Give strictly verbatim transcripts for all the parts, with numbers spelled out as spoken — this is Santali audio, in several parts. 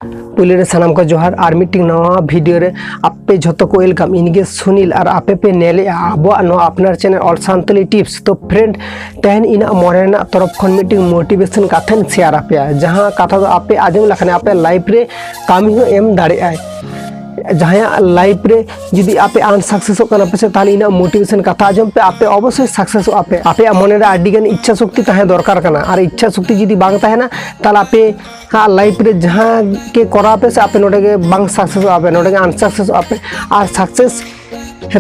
ᱯᱩᱭᱞᱩ ᱨᱮ ᱥᱟᱱᱟᱢ ᱠᱚ ᱡᱚᱦᱟᱨ ᱟᱨ ᱢᱤᱫᱴᱤᱝ ᱱᱟᱣᱟ ᱵᱷᱤᱰᱤᱭᱳ ᱨᱮ ᱟᱯᱮ ᱡᱷᱚᱛᱚ ᱠᱚ ᱣᱮᱞᱠᱟᱢ᱾ ᱤᱧ ᱜᱮ ᱥᱩᱱᱤᱞ ᱟᱨ ᱟᱯᱮ ᱯᱮ ᱧᱮᱞᱮᱜᱼᱟ ᱟᱵᱚᱣᱟᱜ ᱱᱚᱣᱟ ᱟᱯᱱᱟᱨ ᱪᱮᱱᱮᱞ ᱚᱞ ᱥᱟᱱᱛᱟᱲᱤ ᱴᱤᱯᱥ᱾ ᱛᱚ ᱯᱷᱨᱮᱱᱰ, ᱛᱮᱦᱮᱧ ᱤᱧᱟᱹᱜ ᱢᱚᱱᱮ ᱨᱮᱱᱟᱜ ᱛᱚᱨᱚᱯ ᱠᱷᱚᱱ ᱢᱤᱫᱴᱤᱝ ᱢᱳᱴᱤᱵᱷᱮᱥᱚᱱ ᱠᱟᱛᱷᱟᱧ ᱥᱮᱭᱟᱨ ᱟᱯᱮᱭᱟ, ᱡᱟᱦᱟᱸ ᱠᱟᱛᱷᱟ ᱫᱚ ᱟᱯᱮ ᱟᱸᱡᱚᱢ ᱞᱮᱠᱷᱟᱱ ᱟᱯᱮ ᱞᱟᱭᱤᱯᱷ ᱨᱮ ᱠᱟᱹᱢᱤ ᱦᱚᱸ ᱮᱢ ᱫᱟᱲᱮᱭᱟᱜᱼᱟᱭ᱾ ᱡᱟᱦᱟᱸᱭᱟᱜ ᱞᱟᱭᱤᱯᱷ ᱨᱮ ᱡᱩᱫᱤ ᱟᱯᱮ ᱟᱱᱥᱟᱠᱥᱮᱥᱚᱜ ᱠᱟᱱᱟ ᱯᱮ ᱥᱮ, ᱛᱟᱦᱚᱞᱮ ᱤᱧᱟᱹᱜ ᱢᱳᱴᱤᱵᱷᱮᱥᱚᱱ ᱠᱟᱛᱷᱟ ᱟᱸᱡᱚᱢ ᱯᱮ, ᱟᱯᱮ ᱚᱵᱚᱥᱥᱳᱭ ᱥᱟᱠᱥᱮᱥᱚᱜ ᱟᱯᱮ᱾ ᱟᱯᱮᱭᱟᱜ ᱢᱚᱱᱮ ᱨᱮ ᱟᱹᱰᱤ ᱜᱟᱱ ᱤᱪᱪᱷᱟ ᱥᱚᱠᱛᱤ ᱛᱟᱦᱮᱸ ᱫᱚᱨᱠᱟᱨ ᱠᱟᱱᱟ, ᱟᱨ ᱤᱪᱪᱷᱟ ᱥᱚᱠᱛᱤ ᱡᱩᱫᱤ ᱵᱟᱝ ᱛᱟᱦᱮᱱᱟ, ᱛᱟᱦᱚᱞᱮ ᱟᱯᱮ ᱟᱜ ᱞᱟᱭᱤᱯᱷ ᱨᱮ ᱡᱟᱦᱟᱸ ᱜᱮ ᱠᱚᱨᱟᱣ ᱯᱮ ᱥᱮ, ᱟᱯᱮ ᱱᱚᱰᱮ ᱜᱮ ᱵᱟᱝ ᱥᱟᱠᱥᱮᱥᱚᱜ ᱟᱯᱮ, ᱱᱚᱰᱮ ᱜᱮ ᱟᱱᱥᱟᱠᱥᱮᱥᱚᱜ ᱟᱯᱮ᱾ ᱟᱨ ᱥᱟᱠᱥᱮᱥ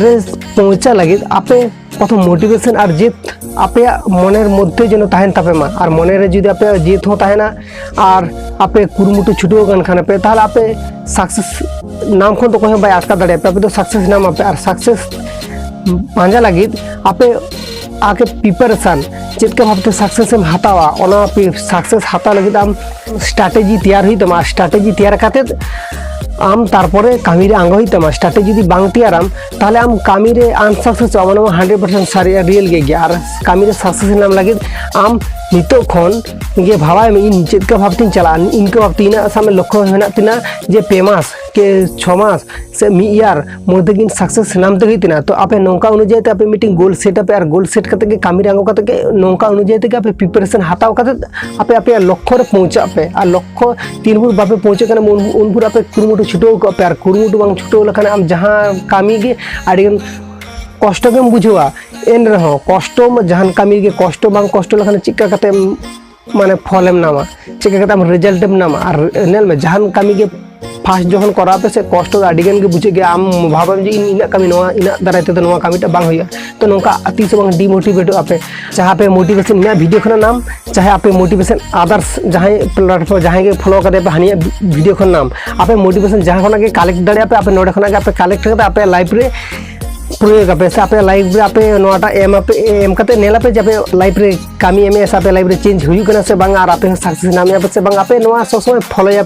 ᱨᱮ ᱯᱳᱣᱪᱷᱟ ᱞᱟᱹᱜᱤᱫ ᱟᱯᱮ ᱯᱨᱚᱛᱷᱚᱢ ᱢᱳᱴᱤᱵᱷᱮᱥᱚᱱ ᱟᱨ ᱡᱮᱫ ᱟᱯᱮᱭᱟᱜ ᱢᱚᱱᱮᱨ ᱢᱚᱫᱽᱫᱷᱮ ᱡᱮᱱᱚ ᱛᱟᱦᱮᱱ ᱛᱟᱯᱮ ᱢᱟ᱾ ᱟᱨ ᱢᱚᱱᱮ ᱨᱮ ᱡᱩᱫᱤ ᱟᱯᱮᱭᱟᱜ ᱡᱮᱫ ᱦᱚᱸ ᱛᱟᱦᱮᱱᱟ ᱟᱨ ᱟᱯᱮ ᱠᱩᱨᱩᱢᱩᱴᱩ ᱪᱷᱩᱴᱟᱹᱣ ᱟᱠᱟᱱ ᱠᱷᱟᱱ ᱯᱮ, ᱛᱟᱦᱚᱞᱮ ᱟᱯᱮ ᱥᱟᱠᱥᱮᱥ ᱧᱟᱢ ᱠᱷᱚᱱ ᱫᱚ ᱚᱠᱚᱭ ᱦᱚᱸ ᱵᱟᱭ ᱟᱴᱠᱟᱣ ᱫᱟᱲᱮᱭᱟᱯᱮ᱾ ᱟᱯᱮ ᱫᱚ ᱥᱟᱠᱥᱮᱥ ᱧᱟᱢ ᱟᱯᱮ᱾ ᱟᱨ ᱥᱟᱠᱥᱮᱥ ᱯᱟᱸᱡᱟ ᱞᱟᱹᱜᱤᱫ ᱟᱯᱮ ᱟᱜᱮ ᱯᱨᱤᱯᱟᱨᱮᱥᱟᱱ, ᱪᱮᱫ ᱞᱮᱠᱟ ᱵᱷᱟᱵᱛᱮ ᱥᱟᱠᱥᱮᱥ ᱮᱢ ᱦᱟᱛᱟᱣᱟ, ᱚᱱᱟ ᱥᱟᱠᱥᱮᱥ ᱦᱟᱛᱟᱣ ᱞᱟᱹᱜᱤᱫ ᱟᱢ ᱥᱴᱨᱟᱴᱮᱡᱤ ᱛᱮᱭᱟᱨ ᱦᱩᱭᱩᱜ ᱛᱟᱢᱟ᱾ ᱥᱴᱨᱟᱴᱮᱡᱤ ᱛᱮᱭᱟᱨ ᱠᱟᱛᱮᱫ ᱟᱢ ᱛᱟᱨᱯᱚᱨᱮ ᱠᱟᱹᱢᱤ ᱨᱮ ᱟᱬᱜᱚ ᱦᱩᱭᱩᱜ ᱛᱟᱢᱟ᱾ ᱥᱴᱨᱟᱴᱮᱡᱤ ᱡᱩᱫᱤ ᱵᱟᱝ ᱛᱮᱭᱟᱨᱟᱢ, ᱛᱟᱦᱚᱞᱮ ᱟᱢ ᱠᱟᱹᱢᱤ ᱨᱮ ᱟᱱᱥᱟᱠᱥᱮᱥᱚᱜ ᱟᱢ, ᱱᱚᱣᱟ ᱦᱟᱱᱰᱨᱮᱰ ᱯᱟᱨᱥᱮᱱᱴ ᱥᱟᱹᱨᱤ ᱨᱤᱭᱮᱞ ᱜᱮ ᱜᱮᱭᱟ᱾ ᱟᱨ ᱠᱟᱹᱢᱤ ᱨᱮ ᱥᱟᱠᱥᱮᱥ ᱧᱟᱢ ᱞᱟᱹᱜᱤᱫ ᱟᱢ ᱱᱤᱛᱚᱜ ᱠᱷᱚᱱ ᱜᱮ ᱵᱷᱟᱵᱟᱭ ᱢᱮ, ᱤᱧ ᱪᱮᱫ ᱞᱮᱠᱟ ᱵᱷᱟᱵᱛᱮᱧ ᱪᱟᱞᱟᱜᱼᱟ, ᱤᱱᱠᱟᱹ ᱵᱷᱟᱵᱛᱮ ᱤᱧᱟᱹᱜ ᱥᱟᱵ ᱢᱮ ᱞᱚᱠᱠᱷᱚ ᱢᱮᱱᱟᱜ ᱛᱤᱧᱟ ᱡᱮ ᱯᱮ ᱢᱟᱥ ᱠᱮ ᱪᱷᱚ ᱢᱟᱥ ᱥᱮ ᱢᱤᱫ ᱤᱭᱟᱨ ᱢᱚᱫᱽᱫᱷᱮ ᱜᱮ ᱤᱧ ᱥᱟᱠᱥᱮᱥ ᱧᱟᱢ ᱛᱮᱜᱮ ᱦᱩᱭᱩᱜ ᱛᱤᱧᱟ᱾ ᱛᱚ ᱟᱯᱮ ᱱᱚᱝᱠᱟ ᱚᱱᱩᱡᱟᱭᱤ ᱛᱮ ᱟᱯᱮ ᱢᱤᱫᱴᱤᱝ ᱜᱳᱞ ᱥᱮᱴ ᱟᱯᱮ, ᱟᱨ ᱜᱳᱞ ᱥᱮᱴ ᱠᱟᱛᱮ ᱜᱮ ᱠᱟᱹᱢᱤ ᱨᱮ ᱟᱬᱜᱚ ᱠᱟᱛᱮ ᱜᱮ ᱱᱚᱝᱠᱟ ᱚᱱᱩᱡᱟᱭᱤ ᱛᱮᱜᱮ ᱟᱯᱮ ᱯᱨᱤᱯᱟᱨᱮᱥᱚᱱ ᱦᱟᱛᱟᱣ ᱠᱟᱛᱮ ᱟᱯᱮ ᱟᱯᱮᱭᱟᱜ ᱞᱚᱠᱠᱷᱚ ᱨᱮ ᱯᱳᱣᱪᱷᱟᱜ ᱯᱮ᱾ ᱟᱨ ᱞᱚᱠᱠᱷᱚ ᱛᱤᱱ ᱵᱷᱳᱨ ᱵᱟᱯᱮ ᱯᱳᱣᱪᱷᱟᱹᱜ ᱠᱟᱱᱟ, ᱩᱱ ᱩᱱ ᱵᱷᱳᱨ ᱟᱯᱮ ᱠᱩᱨᱩᱢᱩᱴᱩ ᱪᱷᱩᱴᱟᱹᱣ ᱠᱚᱜ ᱯᱮ᱾ ᱟᱨ ᱠᱩᱨᱩᱢᱩᱴᱩ ᱵᱟᱝ ᱪᱷᱩᱴᱟᱹᱣ ᱞᱮᱠᱷᱟᱱ ᱟᱢ ᱡᱟᱦᱟᱸ ᱠᱟᱹᱢᱤ ᱜᱮ ᱟᱹᱰᱤ ᱜᱟᱱ ᱠᱚᱥᱴᱚ ᱜᱮᱢ ᱵᱩᱡᱷᱟᱹᱣᱟ᱾ ᱮᱱ ᱨᱮᱦᱚᱸ ᱠᱚᱥᱴᱚ, ᱡᱟᱦᱟᱱ ᱠᱟᱹᱢᱤ ᱜᱮ ᱠᱚᱥᱴᱚ ᱵᱟᱝ ᱠᱚᱥᱴᱚ ᱞᱮᱠᱷᱟᱱ ᱪᱮᱫ ᱞᱮᱠᱟ ᱠᱟᱛᱮᱢ ᱢᱟᱱᱮ ᱯᱷᱚᱞᱮᱢ ᱧᱟᱢᱟ, ᱪᱮᱫ ᱞᱮᱠᱟ ᱠᱟᱛᱮ ᱟᱢ ᱨᱮᱡᱟᱞᱴ ᱮᱢ ᱧᱟᱢᱟ? ᱟᱨ ᱧᱮᱞ ᱢᱮ, ᱡᱟᱦᱟᱱ ᱠᱟᱹᱢᱤ ᱜᱮ ᱯᱷᱟᱥᱴ ᱡᱚᱠᱷᱚᱱ ᱠᱚᱨᱟᱣ ᱯᱮ ᱥᱮ, ᱠᱚᱥᱴᱚ ᱫᱚ ᱟᱹᱰᱤ ᱜᱟᱱ ᱜᱮ ᱵᱩᱡᱷᱟᱹᱜ ᱜᱮᱭᱟ᱾ ᱟᱢ ᱵᱷᱟᱵᱟᱢ ᱡᱮ ᱤᱧ ᱤᱱᱟᱹᱜ ᱠᱟᱹᱢᱤ, ᱱᱚᱣᱟ ᱤᱱᱟᱹᱜ ᱫᱟᱨᱟᱭ ᱛᱮᱫᱚ ᱱᱚᱣᱟ ᱠᱟᱹᱢᱤᱴᱟᱜ ᱵᱟᱝ ᱦᱩᱭᱩᱜᱼᱟ᱾ ᱛᱚ ᱱᱚᱝᱠᱟ ᱛᱤᱥ ᱦᱚᱸ ᱵᱟᱝ ᱰᱤᱢᱳᱴᱤᱵᱷᱮᱴᱚᱜ ᱟᱯᱮ᱾ ᱪᱟᱦᱮ ᱟᱯᱮ ᱢᱳᱴᱤᱵᱷᱮᱥᱚᱱ ᱤᱧᱟᱹᱜ ᱵᱷᱤᱰᱤᱭᱳ ᱠᱷᱚᱱᱟᱜ ᱧᱟᱢ, ᱪᱟᱦᱮ ᱟᱯᱮ ᱢᱳᱴᱤᱵᱷᱮᱥᱚᱱ ᱟᱫᱟᱨᱥ ᱡᱟᱦᱟᱸᱭ ᱯᱞᱟᱴᱯᱷᱚᱨᱢ, ᱡᱟᱦᱟᱸᱭ ᱜᱮ ᱯᱷᱚᱞᱳ ᱠᱟᱛᱮ ᱯᱮ ᱦᱟᱹᱱᱤᱭᱟᱜ ᱵᱷᱤᱰᱤᱭᱳ ᱠᱷᱚᱱ ᱧᱟᱢ, ᱟᱯᱮ ᱢᱳᱴᱤᱵᱷᱮᱥᱚᱱ ᱡᱟᱦᱟᱸ ᱠᱷᱚᱱᱟᱜ ᱜᱮ ᱠᱟᱞᱮᱠᱴ ᱫᱟᱲᱮᱭᱟᱜ ᱯᱮ, ᱟᱯᱮ ᱱᱚᱰᱮ ᱠᱷᱚᱱᱟᱜ ᱜᱮ ᱟᱯᱮ ᱠᱟᱞᱮᱠᱴ ᱠᱟᱛᱮ ᱟᱯᱮ ᱞᱟᱭᱤᱯᱷ ᱨᱮ ᱯᱨᱚᱭᱳᱜᱽ ᱟᱯᱮ ᱥᱮ ᱟᱯᱮ ᱞᱟᱭᱤᱯᱷ ᱨᱮ ᱟᱯᱮ ᱱᱚᱣᱟᱴᱟᱜ ᱮᱢ ᱟᱯᱮ, ᱮᱢ ᱠᱟᱛᱮ ᱧᱮᱞ ᱟᱯᱮ ᱡᱮ ᱟᱯᱮ ᱞᱟᱭᱤᱯᱷ ᱨᱮ ᱠᱟᱹᱢᱤ ᱮᱢᱮᱜᱼᱟ ᱥᱮ ᱟᱯᱮ ᱞᱟᱭᱤᱯᱷ ᱨᱮ ᱪᱮᱧᱡᱽ ᱦᱩᱭᱩᱜ ᱠᱟᱱᱟ ᱥᱮ ᱵᱟᱝ, ᱟᱨ ᱟᱯᱮ ᱦᱚᱸ ᱥᱟᱠᱥᱮᱥ ᱧᱟᱢᱮᱜᱼᱟ ᱯᱮ ᱥᱮ ᱵᱟᱝ᱾ ᱟᱯᱮ ᱱᱚᱣᱟ ᱥᱚᱵ ᱥᱚᱢᱚᱭ ᱯᱷᱚᱞᱳᱭᱟᱯᱮ᱾